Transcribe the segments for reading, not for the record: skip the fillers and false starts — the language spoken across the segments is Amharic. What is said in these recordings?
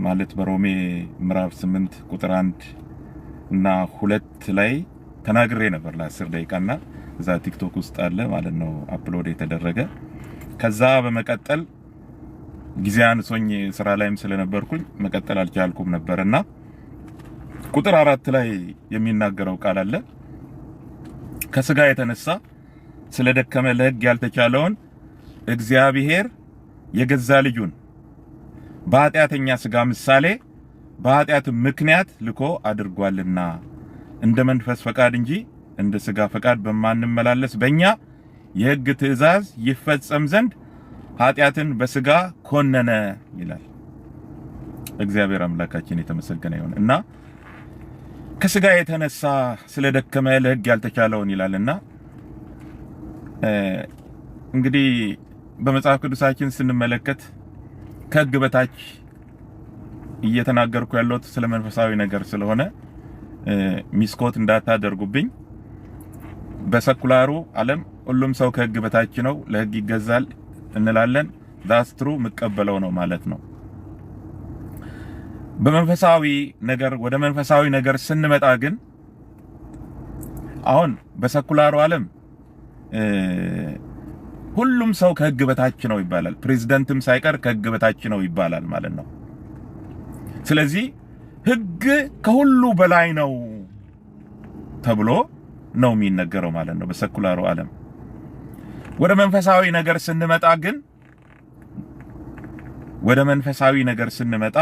ማለት በሮሜ ምዕራፍ 8 ቁጥር 1 እና 2 ላይ ተናግሬ ነበር ለ10 ደቂቃ እና እዛ ቲክቶክ ውስጥ አለ ማለት ነው upload የተደረገ። ከዛ በመቀጠል ጊዜ አንሶኝ ስራ ላይም ስለነበርኩኝ መቀጠል አልቻልኩም ነበርና ቁጥር 4 ላይ የሚናገረው ቃል አለ። ከስጋ የተነሳ ስለደከመ ለሕግ ያልተቻለውን እግዚአብሔር የገዛ ልጁን በኃጢአተኛ ስጋ ምሳሌ በኃጢአት ምክንያት ልኮ አድርጓልና እንደ መንፈስ ፈቃድ እንጂ እንደ ስጋ ፈቃድ በማንመላለስ በእኛ የሕግ ትእዛዝ ይፈጸም ዘንድ ኃጢአትን በስጋ ኮነነ ይላል። እግዚአብሔር አምላካችን የተመሰገነ ይሁን። እና ከስጋ የተነሳ ስለደከመ ለሕግ ያልተቻለውን ይላልና እንግዲህ በመጽሐፍ ቅዱሳችን ስንመለከት ከሕግ በታች እየተናገርኩ ያለሁት ስለ መንፈሳዊ ነገር ስለሆነ misquote እንዳታደርጉብኝ። በ secular ኡ ዓለም ሁሉም ሰው ከሕግ በታች ነው፣ ለሕግ ይገዛል እንላለን። That's true፣ የምቀበለው ነው ማለት ነው። በመንፈሳዊ ነገር ወደ መንፈሳዊ ነገር ስንመጣ ግን አሁን በ secular ኡ ዓለም ሁሉም ሰው ከሕግ በታች ነው ይባላል። ፕሬዝደንትም ሳይቀር ከሕግ በታች ነው ይባላል ማለት ነው። ስለዚህ ሕግ ከሁሉ በላይ ነው ተብሎ ነው የሚነገረው ማለት ነው በ secular ኡ ዓለም። ወደ መንፈሳዊ ነገር ስንመጣ ግን ወደ መንፈሳዊ ነገር ስንመጣ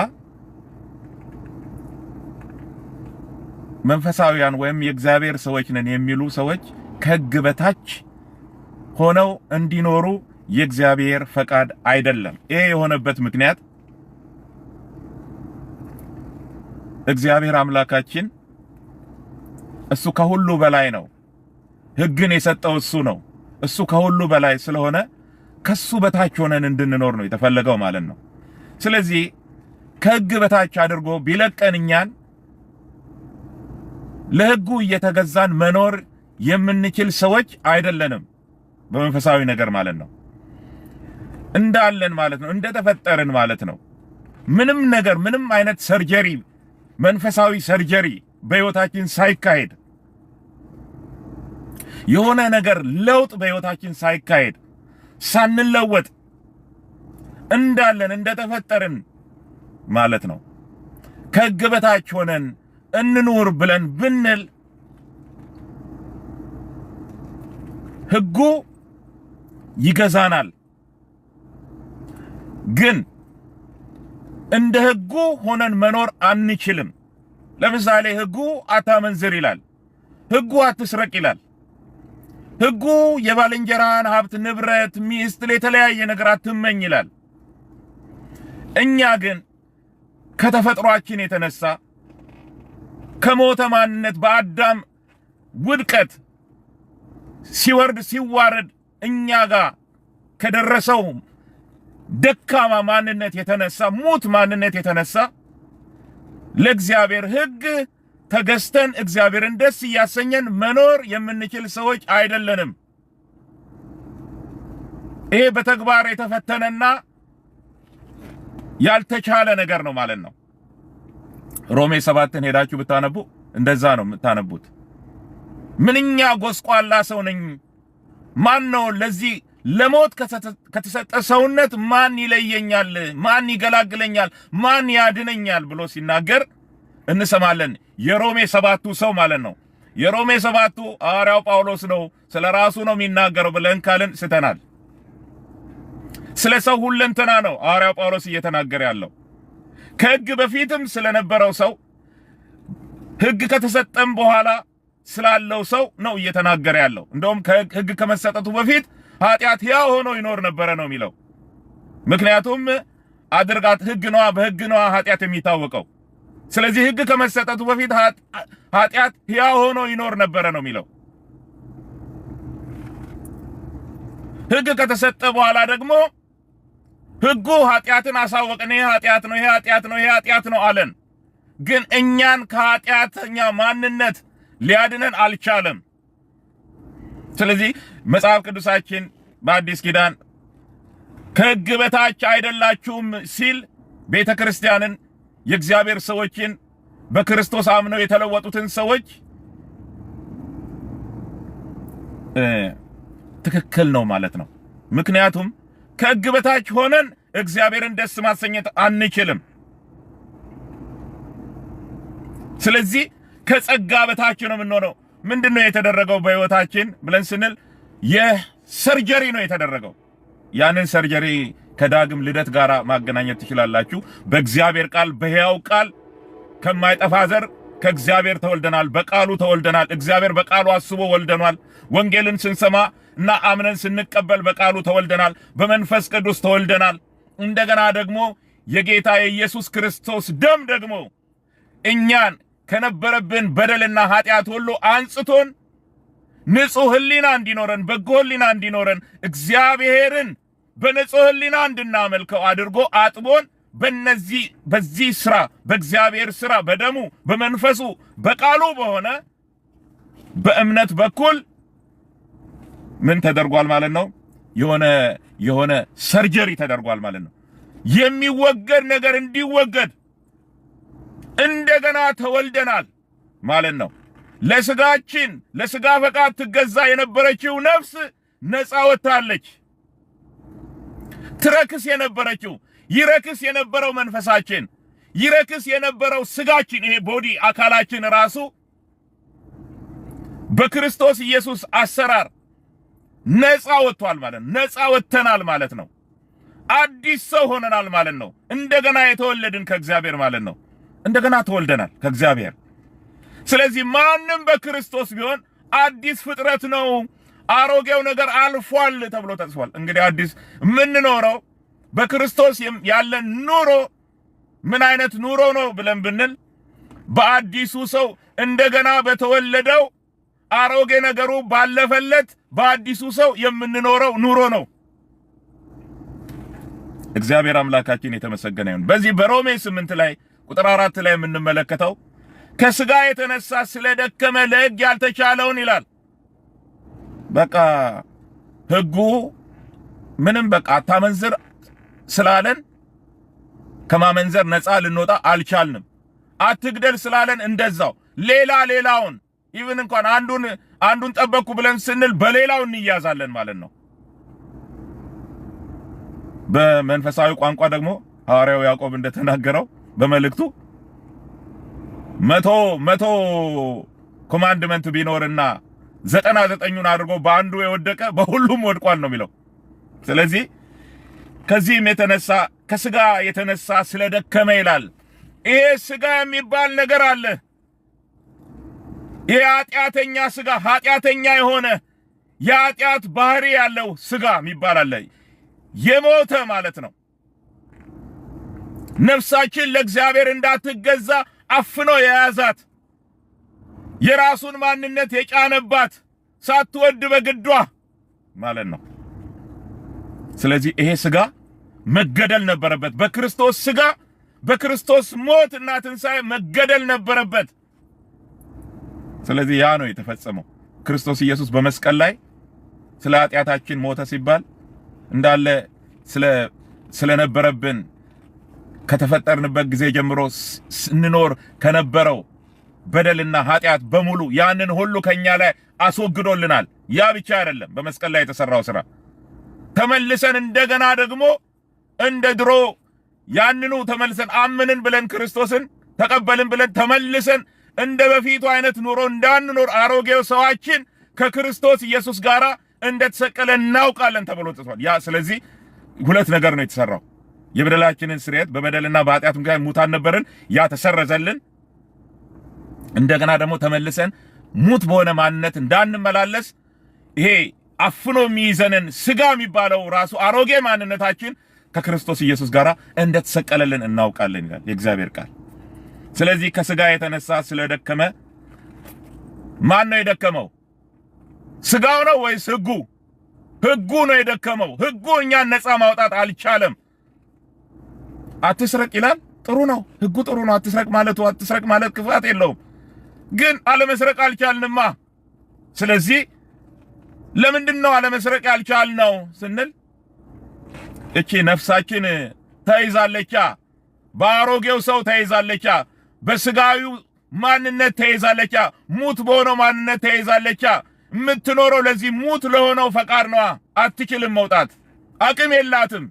መንፈሳዊያን ወይም የእግዚአብሔር ሰዎች ነን የሚሉ ሰዎች ከሕግ በታች ሆነው እንዲኖሩ የእግዚአብሔር ፈቃድ አይደለም። ይሄ የሆነበት ምክንያት እግዚአብሔር አምላካችን እሱ ከሁሉ በላይ ነው። ሕግን የሰጠው እሱ ነው። እሱ ከሁሉ በላይ ስለሆነ ከሱ በታች ሆነን እንድንኖር ነው የተፈለገው ማለት ነው። ስለዚህ ከሕግ በታች አድርጎ ቢለቀን እኛን ለሕጉ እየተገዛን መኖር የምንችል ሰዎች አይደለንም። በመንፈሳዊ ነገር ማለት ነው። እንዳለን ማለት ነው፣ እንደተፈጠርን ማለት ነው። ምንም ነገር ምንም አይነት surgery፣ መንፈሳዊ surgery በሕይወታችን ሳይካሄድ፣ የሆነ ነገር ለውጥ በሕይወታችን ሳይካሄድ፣ ሳንለወጥ እንዳለን እንደተፈጠርን ማለት ነው። ከሕግ በታች ሆነን እንኑር ብለን ብንል ሕጉ ይገዛናል። ግን እንደ ሕጉ ሆነን መኖር አንችልም። ለምሳሌ ሕጉ አታመንዝር ይላል። ሕጉ አትስረቅ ይላል። ሕጉ የባልንጀራን ሀብት፣ ንብረት፣ ሚስት፣ የተለያየ ነገር አትመኝ ይላል። እኛ ግን ከተፈጥሯችን የተነሳ ከሞተ ማንነት በአዳም ውድቀት ሲወርድ ሲዋረድ እኛ ጋር ከደረሰው ደካማ ማንነት የተነሳ፣ ሙት ማንነት የተነሳ ለእግዚአብሔር ሕግ ተገዝተን እግዚአብሔርን ደስ እያሰኘን መኖር የምንችል ሰዎች አይደለንም። ይሄ በተግባር የተፈተነና ያልተቻለ ነገር ነው ማለት ነው። ሮሜ 7ን ሄዳችሁ ብታነቡ እንደዛ ነው የምታነቡት። ምንኛ ጎስቋላ ሰው ነኝ፣ ማን ነው ለዚህ ለሞት ከተሰጠ ሰውነት ማን ይለየኛል? ማን ይገላግለኛል? ማን ያድነኛል? ብሎ ሲናገር እንሰማለን። የሮሜ 7ቱ ሰው ማለት ነው። የሮሜ 7ቱ ሐዋርያው ጳውሎስ ነው፣ ስለ ራሱ ነው የሚናገረው ብለን ካልን ስተናል። ስለ ሰው ሁለንተና ነው ሐዋርያው ጳውሎስ እየተናገረ ያለው። ከሕግ በፊትም ስለነበረው ሰው፣ ሕግ ከተሰጠም በኋላ ስላለው ሰው ነው እየተናገረ ያለው። እንደውም ከሕግ ከመሰጠቱ በፊት ኃጢአት ሕያው ሆኖ ይኖር ነበረ ነው የሚለው። ምክንያቱም አድርጋት ሕግ ነዋ፣ በሕግ ነዋ ኃጢአት የሚታወቀው። ስለዚህ ሕግ ከመሰጠቱ በፊት ኃጢአት ሕያው ሆኖ ይኖር ነበረ ነው የሚለው። ሕግ ከተሰጠ በኋላ ደግሞ ሕጉ ኃጢአትን አሳወቀን። ይሄ ኃጢአት ነው፣ ይሄ ኃጢአት ነው፣ ይሄ ኃጢአት ነው አለን። ግን እኛን ከኃጢአተኛ ማንነት ሊያድነን አልቻለም። ስለዚህ መጽሐፍ ቅዱሳችን በአዲስ ኪዳን ከሕግ በታች አይደላችሁም ሲል ቤተ ክርስቲያንን፣ የእግዚአብሔር ሰዎችን፣ በክርስቶስ አምነው የተለወጡትን ሰዎች ትክክል ነው ማለት ነው። ምክንያቱም ከሕግ በታች ሆነን እግዚአብሔርን ደስ ማሰኘት አንችልም። ስለዚህ ከጸጋ በታች ነው የምንሆነው። ምንድን ነው የተደረገው በሕይወታችን ብለን ስንል የ surgery ነው የተደረገው። ያንን surgery ከዳግም ልደት ጋር ማገናኘት ትችላላችሁ። በእግዚአብሔር ቃል፣ በሕያው ቃል ከማይጠፋ ዘር ከእግዚአብሔር ተወልደናል። በቃሉ ተወልደናል። እግዚአብሔር በቃሉ አስቦ ወልደናል። ወንጌልን ስንሰማ እና አምነን ስንቀበል በቃሉ ተወልደናል። በመንፈስ ቅዱስ ተወልደናል። እንደገና ደግሞ የጌታ የኢየሱስ ክርስቶስ ደም ደግሞ እኛን ከነበረብን በደልና ኃጢአት ሁሉ አንጽቶን ንጹሕ ሕሊና እንዲኖረን፣ በጎ ሕሊና እንዲኖረን፣ እግዚአብሔርን በንጹሕ ሕሊና እንድናመልከው አድርጎ አጥቦን በነዚህ በዚህ ስራ፣ በእግዚአብሔር ስራ፣ በደሙ፣ በመንፈሱ፣ በቃሉ በሆነ በእምነት በኩል ምን ተደርጓል ማለት ነው? የሆነ surgery ተደርጓል ማለት ነው። የሚወገድ ነገር እንዲወገድ እንደገና ተወልደናል ማለት ነው። ለስጋችን ለስጋ ፈቃድ ትገዛ የነበረችው ነፍስ ነፃ ወጥታለች። ትረክስ የነበረችው፣ ይረክስ የነበረው መንፈሳችን፣ ይረክስ የነበረው ስጋችን፣ ይሄ body አካላችን ራሱ በክርስቶስ ኢየሱስ አሰራር ነፃ ወጥቷል ማለት ነው። ነፃ ወጥተናል ማለት ነው። አዲስ ሰው ሆነናል ማለት ነው። እንደገና የተወለድን ከእግዚአብሔር ማለት ነው። እንደገና ተወልደናል ከእግዚአብሔር። ስለዚህ ማንም በክርስቶስ ቢሆን አዲስ ፍጥረት ነው፣ አሮጌው ነገር አልፏል ተብሎ ተጽፏል። እንግዲህ አዲስ የምንኖረው በክርስቶስ ያለን ኑሮ ምን አይነት ኑሮ ነው ብለን ብንል በአዲሱ ሰው፣ እንደገና በተወለደው፣ አሮጌ ነገሩ ባለፈለት በአዲሱ ሰው የምንኖረው ኑሮ ነው። እግዚአብሔር አምላካችን የተመሰገነ ይሁን። በዚህ በሮሜ 8 ላይ ቁጥር 4 ላይ የምንመለከተው ከስጋ የተነሳ ስለደከመ ለሕግ ያልተቻለውን ይላል። በቃ ሕጉ ምንም በቃ አታመንዝር ስላለን ከማመንዘር ነፃ ልንወጣ አልቻልንም። አትግደል ስላለን እንደዛው፣ ሌላ ሌላውን even እንኳን አንዱን አንዱን ጠበቅኩ ብለን ስንል በሌላው እንያዛለን ማለት ነው። በመንፈሳዊ ቋንቋ ደግሞ ሐዋርያው ያዕቆብ እንደተናገረው በመልእክቱ 100 100 commandment ቢኖርና 99ኙን አድርጎ በአንዱ የወደቀ በሁሉም ወድቋል ነው የሚለው። ስለዚህ ከዚህም የተነሳ ከስጋ የተነሳ ስለደከመ ይላል። ይሄ ስጋ የሚባል ነገር አለ። ይሄ ኃጢአተኛ ስጋ፣ ኃጢአተኛ የሆነ የኃጢአት ባህሪ ያለው ስጋ የሚባል አለ። የሞተ ማለት ነው። ነፍሳችን ለእግዚአብሔር እንዳትገዛ አፍኖ የያዛት፣ የራሱን ማንነት የጫነባት ሳትወድ በግዷ ማለት ነው። ስለዚህ ይሄ ስጋ መገደል ነበረበት። በክርስቶስ ስጋ፣ በክርስቶስ ሞት እና ትንሣኤ መገደል ነበረበት። ስለዚህ ያ ነው የተፈጸመው። ክርስቶስ ኢየሱስ በመስቀል ላይ ስለ ኃጢአታችን ሞተ ሲባል እንዳለ ስለነበረብን ከተፈጠርንበት ጊዜ ጀምሮ ስንኖር ከነበረው በደልና ኃጢአት በሙሉ ያንን ሁሉ ከኛ ላይ አስወግዶልናል። ያ ብቻ አይደለም፣ በመስቀል ላይ የተሰራው ስራ ተመልሰን እንደገና ደግሞ እንደ ድሮ ያንኑ ተመልሰን አምንን ብለን፣ ክርስቶስን ተቀበልን ብለን ተመልሰን እንደ በፊቱ አይነት ኑሮ እንዳንኖር አሮጌው ሰዋችን ከክርስቶስ ኢየሱስ ጋር እንደተሰቀለ እናውቃለን ተብሎ ተጽፏል። ያ ስለዚህ ሁለት ነገር ነው የተሰራው። የበደላችንን ስርየት፣ በበደልና በኃጢአት ምክንያት ሙታን ነበርን፣ ያ ተሰረዘልን። እንደገና ደግሞ ተመልሰን ሙት በሆነ ማንነት እንዳንመላለስ ይሄ አፍኖ የሚይዘንን ስጋ የሚባለው ራሱ አሮጌ ማንነታችን ከክርስቶስ ኢየሱስ ጋር እንደተሰቀለልን እናውቃለን ይላል የእግዚአብሔር ቃል። ስለዚህ ከስጋ የተነሳ ስለደከመ፣ ማን ነው የደከመው? ስጋው ነው ወይስ ህጉ? ህጉ ነው የደከመው። ህጉ እኛን ነፃ ማውጣት አልቻለም። አትስረቅ ይላል። ጥሩ ነው፣ ህጉ ጥሩ ነው። አትስረቅ ማለቱ፣ አትስረቅ ማለት ክፋት የለውም። ግን አለመስረቅ አልቻልንማ። ስለዚህ ለምንድን ነው አለመስረቅ ያልቻልነው ስንል እቺ ነፍሳችን ተይዛለቻ። በአሮጌው ሰው ተይዛለቻ። በስጋዊው ማንነት ተይዛለቻ። ሙት በሆነው ማንነት ተይዛለቻ። የምትኖረው ለዚህ ሙት ለሆነው ፈቃድ ነዋ። አትችልም መውጣት፣ አቅም የላትም።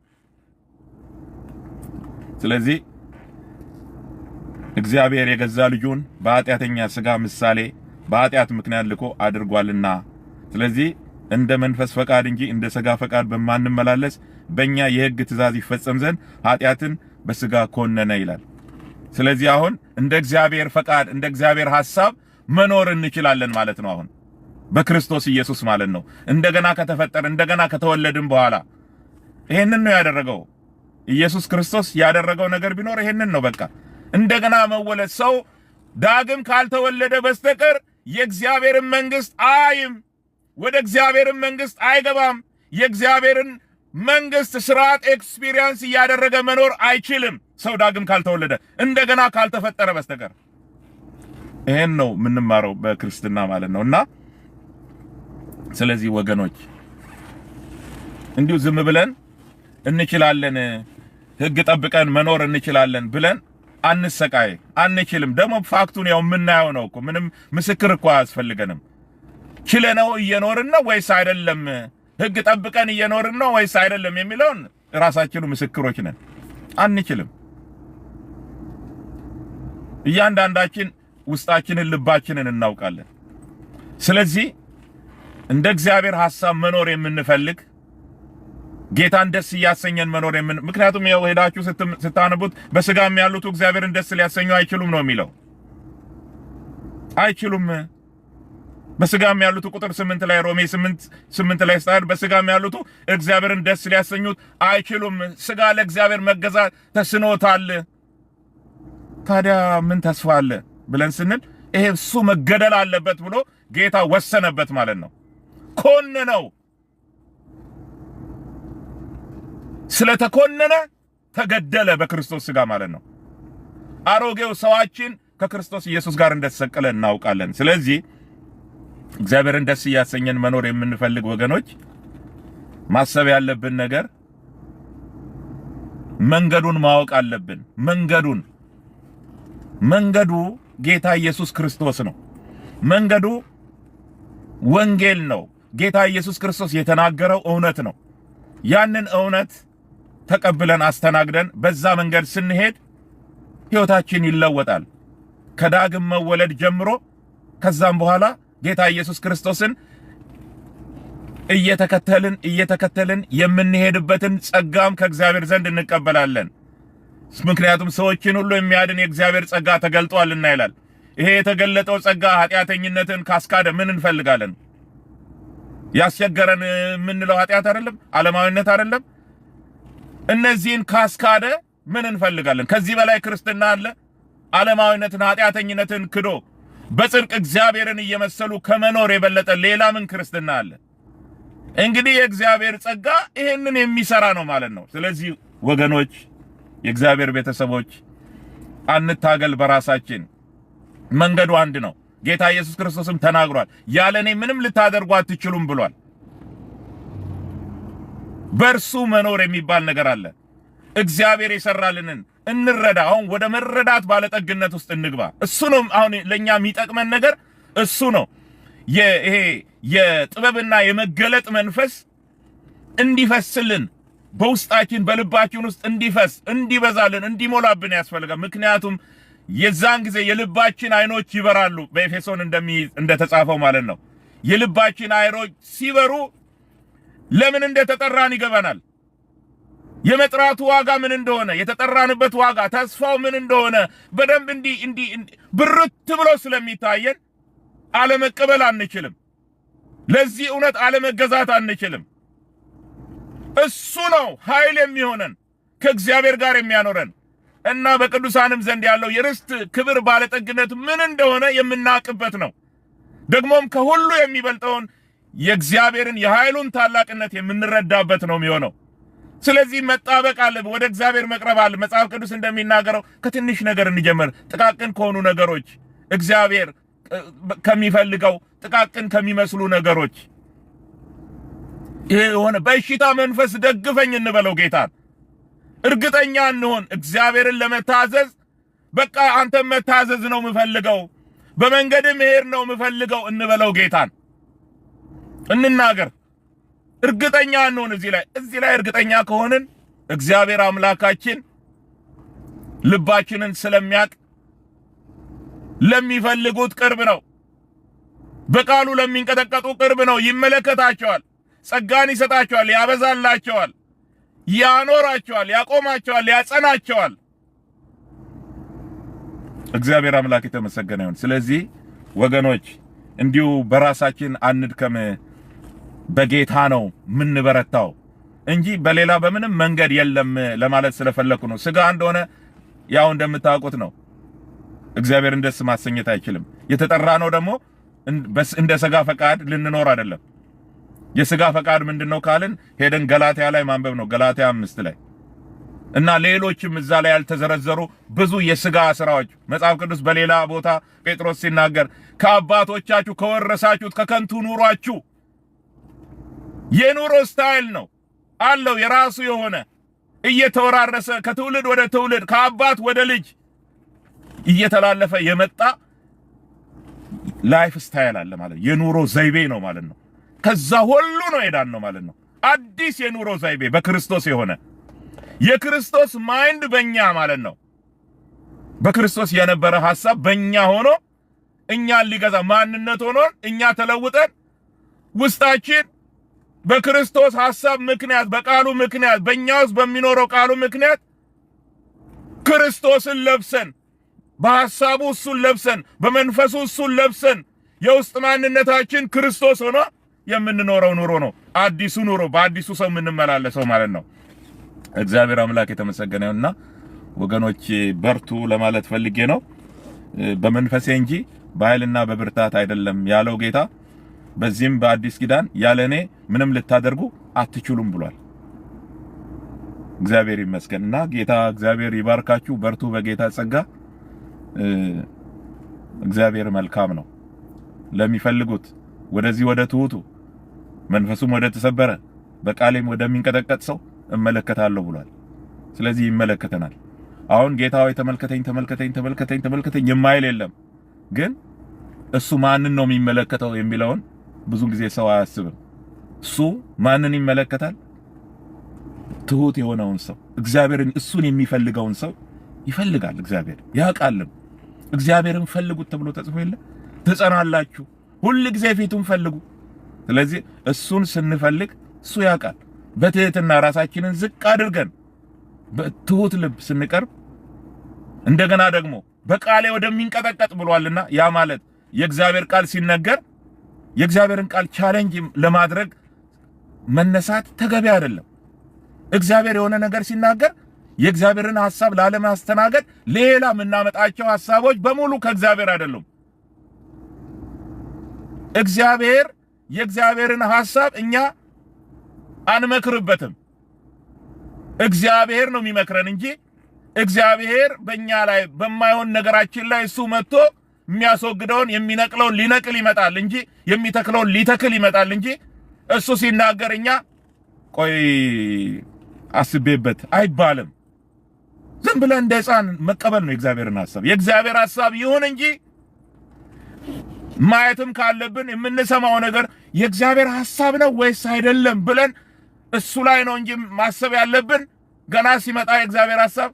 ስለዚህ እግዚአብሔር የገዛ ልጁን በኃጢአተኛ ሥጋ ምሳሌ በኃጢአት ምክንያት ልኮ አድርጓልና፣ ስለዚህ እንደ መንፈስ ፈቃድ እንጂ እንደ ሥጋ ፈቃድ በማንመላለስ በእኛ የሕግ ትእዛዝ ይፈጸም ዘንድ ኃጢአትን በሥጋ ኮነነ ይላል። ስለዚህ አሁን እንደ እግዚአብሔር ፈቃድ፣ እንደ እግዚአብሔር ሐሳብ መኖር እንችላለን ማለት ነው። አሁን በክርስቶስ ኢየሱስ ማለት ነው። እንደገና ከተፈጠረ፣ እንደገና ከተወለድን በኋላ ይሄንን ነው ያደረገው። ኢየሱስ ክርስቶስ ያደረገው ነገር ቢኖር ይሄንን ነው። በቃ እንደገና መወለድ። ሰው ዳግም ካልተወለደ በስተቀር የእግዚአብሔርን መንግስት አይም፣ ወደ እግዚአብሔርን መንግስት አይገባም። የእግዚአብሔርን መንግስት ስርዓት experience እያደረገ መኖር አይችልም። ሰው ዳግም ካልተወለደ፣ እንደገና ካልተፈጠረ በስተቀር። ይሄን ነው የምንማረው በክርስትና ማለት ነው። እና ስለዚህ ወገኖች፣ እንዲሁ ዝም ብለን እንችላለን፣ ህግ ጠብቀን መኖር እንችላለን ብለን አንሰቃይ። አንችልም። ደግሞ fact ኡን ያው የምናየው ነው እኮ፣ ምንም ምስክር እኮ አያስፈልገንም። ችለነው እየኖርን ነው ወይስ አይደለም፣ ህግ ጠብቀን እየኖርን ነው ወይስ አይደለም የሚለውን ራሳችን ምስክሮች ነን። አንችልም። እያንዳንዳችን ውስጣችንን ልባችንን እናውቃለን። ስለዚህ እንደ እግዚአብሔር ሐሳብ መኖር የምንፈልግ፣ ጌታን ደስ እያሰኘን መኖር የምን ምክንያቱም ያው ሄዳችሁ ስታነቡት በስጋም ያሉት እግዚአብሔርን ደስ ሊያሰኙ አይችሉም ነው የሚለው። አይችሉም። በስጋም ያሉት ቁጥር 8 ላይ፣ ሮሜ 8:8 ላይ ስታድ በስጋም ያሉት እግዚአብሔርን ደስ ሊያሰኙት አይችሉም። ስጋ ለእግዚአብሔር መገዛት ተስኖታል። ታዲያ ምን ተስፋ አለ ብለን ስንል ይሄ እሱ መገደል አለበት ብሎ ጌታ ወሰነበት ማለት ነው። ኮነነው። ስለተኮነነ ተገደለ በክርስቶስ ስጋ ማለት ነው። አሮጌው ሰዋችን ከክርስቶስ ኢየሱስ ጋር እንደተሰቀለ እናውቃለን። ስለዚህ እግዚአብሔርን ደስ እያሰኘን መኖር የምንፈልግ ወገኖች፣ ማሰብ ያለብን ነገር መንገዱን ማወቅ አለብን። መንገዱ ጌታ ኢየሱስ ክርስቶስ ነው። መንገዱ ወንጌል ነው። ጌታ ኢየሱስ ክርስቶስ የተናገረው እውነት ነው። ያንን እውነት ተቀብለን አስተናግደን በዛ መንገድ ስንሄድ ሕይወታችን ይለወጣል። ከዳግም መወለድ ጀምሮ ከዛም በኋላ ጌታ ኢየሱስ ክርስቶስን እየተከተልን እየተከተልን የምንሄድበትን ጸጋም ከእግዚአብሔር ዘንድ እንቀበላለን። ምክንያቱም ሰዎችን ሁሉ የሚያድን የእግዚአብሔር ጸጋ ተገልጧልና ይላል። ይሄ የተገለጠው ጸጋ ኃጢአተኝነትን ካስካደ ምን እንፈልጋለን? ያስቸገረን የምንለው ኃጢአት አይደለም፣ ዓለማዊነት አይደለም። እነዚህን ካስካደ ምን እንፈልጋለን? ከዚህ በላይ ክርስትና አለ? ዓለማዊነትን፣ ኃጢአተኝነትን ክዶ በጽድቅ እግዚአብሔርን እየመሰሉ ከመኖር የበለጠ ሌላ ምን ክርስትና አለ? እንግዲህ የእግዚአብሔር ጸጋ ይሄንን የሚሰራ ነው ማለት ነው። ስለዚህ ወገኖች፣ የእግዚአብሔር ቤተሰቦች፣ አንታገል በራሳችን። መንገዱ አንድ ነው። ጌታ ኢየሱስ ክርስቶስም ተናግሯል። ያለ እኔ ምንም ልታደርጉ አትችሉም ብሏል። በእርሱ መኖር የሚባል ነገር አለ። እግዚአብሔር የሰራልንን እንረዳ። አሁን ወደ መረዳት ባለጠግነት ውስጥ እንግባ። እሱ ነው አሁን ለኛ የሚጠቅመን ነገር፣ እሱ ነው። ይሄ የጥበብና የመገለጥ መንፈስ እንዲፈስልን፣ በውስጣችን በልባችን ውስጥ እንዲፈስ፣ እንዲበዛልን፣ እንዲሞላብን ያስፈልጋል። ምክንያቱም የዛን ጊዜ የልባችን አይኖች ይበራሉ። በኤፌሶን እንደተጻፈው ማለት ነው። የልባችን አይኖች ሲበሩ ለምን እንደተጠራን ይገባናል። የመጥራቱ ዋጋ ምን እንደሆነ፣ የተጠራንበት ዋጋ፣ ተስፋው ምን እንደሆነ በደንብ እንዲህ እንዲህ ብርት ብሎ ስለሚታየን አለመቀበል አንችልም። ለዚህ እውነት አለመገዛት አንችልም። እሱ ነው ኃይል የሚሆነን፣ ከእግዚአብሔር ጋር የሚያኖረን እና በቅዱሳንም ዘንድ ያለው የርስት ክብር ባለጠግነት ምን እንደሆነ የምናውቅበት ነው። ደግሞም ከሁሉ የሚበልጠውን የእግዚአብሔርን የኃይሉን ታላቅነት የምንረዳበት ነው የሚሆነው። ስለዚህ መጣበቅ አለብን፣ ወደ እግዚአብሔር መቅረብ አለ። መጽሐፍ ቅዱስ እንደሚናገረው ከትንሽ ነገር እንጀምር። ጥቃቅን ከሆኑ ነገሮች፣ እግዚአብሔር ከሚፈልገው ጥቃቅን ከሚመስሉ ነገሮች፣ ይሄ የሆነ በእሽታ መንፈስ ደግፈኝ እንበለው ጌታን። እርግጠኛ እንሆን። እግዚአብሔርን ለመታዘዝ በቃ አንተ መታዘዝ ነው የምፈልገው፣ በመንገድ መሄድ ነው የምፈልገው እንበለው። ጌታን እንናገር። እርግጠኛ እንሆን። እዚህ ላይ እርግጠኛ ከሆንን እግዚአብሔር አምላካችን ልባችንን ስለሚያውቅ ለሚፈልጉት ቅርብ ነው። በቃሉ ለሚንቀጠቀጡ ቅርብ ነው። ይመለከታቸዋል፣ ጸጋን ይሰጣቸዋል፣ ያበዛላቸዋል፣ ያኖራቸዋል፣ ያቆማቸዋል፣ ያጸናቸዋል። እግዚአብሔር አምላክ የተመሰገነ ይሁን። ስለዚህ ወገኖች፣ እንዲሁ በራሳችን አንድከም፣ በጌታ ነው የምንበረታው እንጂ በሌላ በምንም መንገድ የለም ለማለት ስለፈለኩ ነው። ስጋ እንደሆነ ያው እንደምታውቁት ነው። እግዚአብሔርን ደስ ማሰኘት አይችልም። የተጠራ ነው ደግሞ እንደ ስጋ ፈቃድ ልንኖር አይደለም። የስጋ ፈቃድ ምንድነው ካልን ሄደን ገላትያ ላይ ማንበብ ነው። ገላትያ 5 ላይ እና ሌሎችም እዛ ላይ ያልተዘረዘሩ ብዙ የስጋ ስራዎች መጽሐፍ ቅዱስ በሌላ ቦታ ጴጥሮስ ሲናገር ከአባቶቻችሁ ከወረሳችሁት ከከንቱ ኑሯችሁ፣ የኑሮ style ነው አለው፣ የራሱ የሆነ እየተወራረሰ ከትውልድ ወደ ትውልድ፣ ከአባት ወደ ልጅ እየተላለፈ የመጣ life style አለ ማለት የኑሮ ዘይቤ ነው ማለት ነው። ከዛ ሁሉ ነው የዳንነው ማለት ነው። አዲስ የኑሮ ዘይቤ በክርስቶስ የሆነ፣ የክርስቶስ mind በእኛ ማለት ነው። በክርስቶስ የነበረ ሐሳብ በእኛ ሆኖ እኛን ሊገዛ ማንነት ሆኖ እኛ ተለውጠን ውስጣችን በክርስቶስ ሐሳብ ምክንያት፣ በቃሉ ምክንያት፣ በእኛ ውስጥ በሚኖረው ቃሉ ምክንያት ክርስቶስን ለብሰን፣ በሐሳቡ እሱን ለብሰን፣ በመንፈሱ እሱን ለብሰን፣ የውስጥ ማንነታችን ክርስቶስ ሆኖ የምንኖረው ኑሮ ነው። አዲሱ ኑሮ፣ በአዲሱ ሰው የምንመላለሰው ማለት ነው። እግዚአብሔር አምላክ የተመሰገነ ይሁንና ወገኖች በርቱ ለማለት ፈልጌ ነው። በመንፈሴ እንጂ በኃይልና በብርታት አይደለም ያለው ጌታ በዚህም በአዲስ ኪዳን ያለ እኔ ምንም ልታደርጉ አትችሉም ብሏል። እግዚአብሔር ይመስገን እና ጌታ እግዚአብሔር ይባርካችሁ። በርቱ በጌታ ጸጋ። እግዚአብሔር መልካም ነው። ለሚፈልጉት፣ ወደዚህ ወደ ትሁቱ፣ መንፈሱም ወደ ተሰበረ፣ በቃሌም ወደሚንቀጠቀጥ ሰው እመለከታለሁ ብሏል። ስለዚህ ይመለከተናል። አሁን ጌታ ሆይ ተመልከተኝ፣ ተመልከተኝ፣ ተመልከተኝ፣ ተመልከተኝ የማይል የለም። ግን እሱ ማንን ነው የሚመለከተው የሚለውን ብዙ ጊዜ ሰው አያስብም። እሱ ማንን ይመለከታል? ትሁት የሆነውን ሰው፣ እግዚአብሔርን እሱን የሚፈልገውን ሰው ይፈልጋል። እግዚአብሔር ያውቃልም። እግዚአብሔርን ፈልጉት ተብሎ ተጽፎ የለ? ትጸናላችሁ። ሁል ጊዜ ፊቱን ፈልጉ። ስለዚህ እሱን ስንፈልግ እሱ ያውቃል። በትህትና ራሳችንን ዝቅ አድርገን በትሁት ልብ ስንቀርብ፣ እንደገና ደግሞ በቃሌ ወደሚንቀጠቀጥ ብሏልና ያ ማለት የእግዚአብሔር ቃል ሲነገር የእግዚአብሔርን ቃል challenge ለማድረግ መነሳት ተገቢ አይደለም። እግዚአብሔር የሆነ ነገር ሲናገር የእግዚአብሔርን ሐሳብ ላለማስተናገድ ሌላ የምናመጣቸው ሐሳቦች በሙሉ ከእግዚአብሔር አይደሉም። እግዚአብሔር የእግዚአብሔርን ሐሳብ እኛ አንመክርበትም። እግዚአብሔር ነው የሚመክረን እንጂ እግዚአብሔር በእኛ ላይ በማይሆን ነገራችን ላይ እሱ መጥቶ የሚያስወግደውን፣ የሚነቅለውን ሊነቅል ይመጣል እንጂ፣ የሚተክለውን ሊተክል ይመጣል እንጂ እሱ ሲናገር እኛ ቆይ አስቤበት አይባልም። ዝም ብለን እንደ ሕፃን መቀበል ነው የእግዚአብሔርን ሐሳብ። የእግዚአብሔር ሐሳብ ይሁን እንጂ ማየትም ካለብን የምንሰማው ነገር የእግዚአብሔር ሐሳብ ነው ወይስ አይደለም ብለን እሱ ላይ ነው እንጂ ማሰብ ያለብን። ገና ሲመጣ የእግዚአብሔር ሐሳብ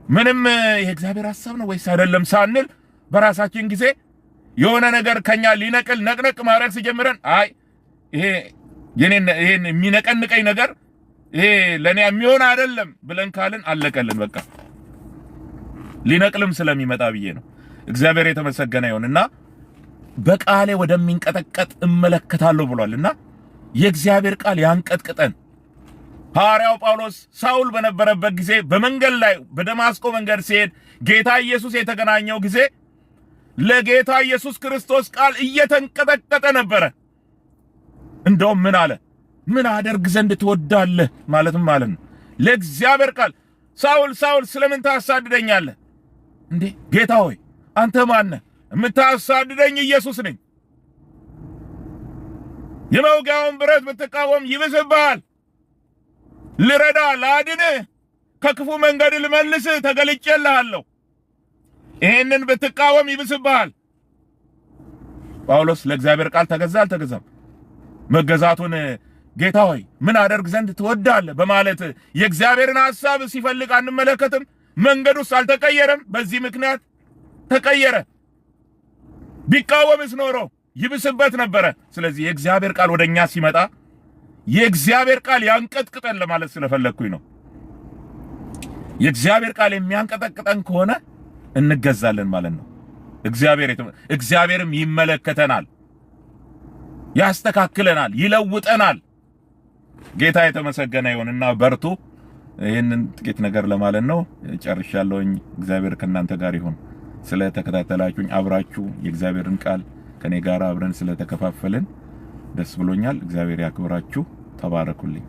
ምንም የእግዚአብሔር ሐሳብ ነው ወይስ አይደለም ሳንል በራሳችን ጊዜ የሆነ ነገር ከኛ ሊነቅል ነቅነቅ ማድረግ ሲጀምረን አይ ይሄ የኔን ይሄን የሚነቀንቀኝ ነገር ይሄ ለኔ የሚሆን አይደለም ብለን ካልን አለቀልን። በቃ ሊነቅልም ስለሚመጣ ብዬ ነው። እግዚአብሔር የተመሰገነ ይሁን እና በቃሌ ወደሚንቀጠቀጥ እመለከታለሁ ብሏል እና የእግዚአብሔር ቃል ያንቀጥቅጠን። ሐዋርያው ጳውሎስ ሳውል በነበረበት ጊዜ በመንገድ ላይ በደማስቆ መንገድ ሲሄድ ጌታ ኢየሱስ የተገናኘው ጊዜ ለጌታ ኢየሱስ ክርስቶስ ቃል እየተንቀጠቀጠ ነበረ። እንደውም ምን አለ? ምን አደርግ ዘንድ ትወዳለህ? ማለትም ማለት ነው። ለእግዚአብሔር ቃል ሳውል ሳውል ስለምን ታሳድደኛለህ? እንዴ ጌታ ሆይ አንተ ማነህ? የምታሳድደኝ ኢየሱስ ነኝ። የመውጊያውን ብረት ብትቃወም ይብስብሃል። ልረዳ፣ ላድንህ፣ ከክፉ መንገድ ልመልስህ ተገልጬልሃለሁ። ይሄንን ብትቃወም ይብስብሃል። ጳውሎስ ለእግዚአብሔር ቃል ተገዛ አልተገዛም? መገዛቱን ጌታ ሆይ ምን አደርግ ዘንድ ትወዳለህ በማለት የእግዚአብሔርን ሐሳብ ሲፈልግ አንመለከትም? መንገዱስ አልተቀየረም? በዚህ ምክንያት ተቀየረ። ቢቃወምስ ኖሮ ይብስበት ነበረ። ስለዚህ የእግዚአብሔር ቃል ወደኛ ሲመጣ የእግዚአብሔር ቃል ያንቀጥቅጠን ለማለት ስለፈለግኩኝ ነው። የእግዚአብሔር ቃል የሚያንቀጠቅጠን ከሆነ እንገዛለን ማለት ነው። እግዚአብሔርም ይመለከተናል፣ ያስተካክለናል፣ ይለውጠናል። ጌታ የተመሰገነ ይሁንና በርቱ። ይህንን ጥቂት ነገር ለማለት ነው። ጨርሻለሁኝ። እግዚአብሔር ከእናንተ ጋር ይሁን። ስለተከታተላችሁኝ አብራችሁ የእግዚአብሔርን ቃል ከኔ ጋር አብረን ስለተከፋፈልን ደስ ብሎኛል። እግዚአብሔር ያክብራችሁ። ተባረኩልኝ።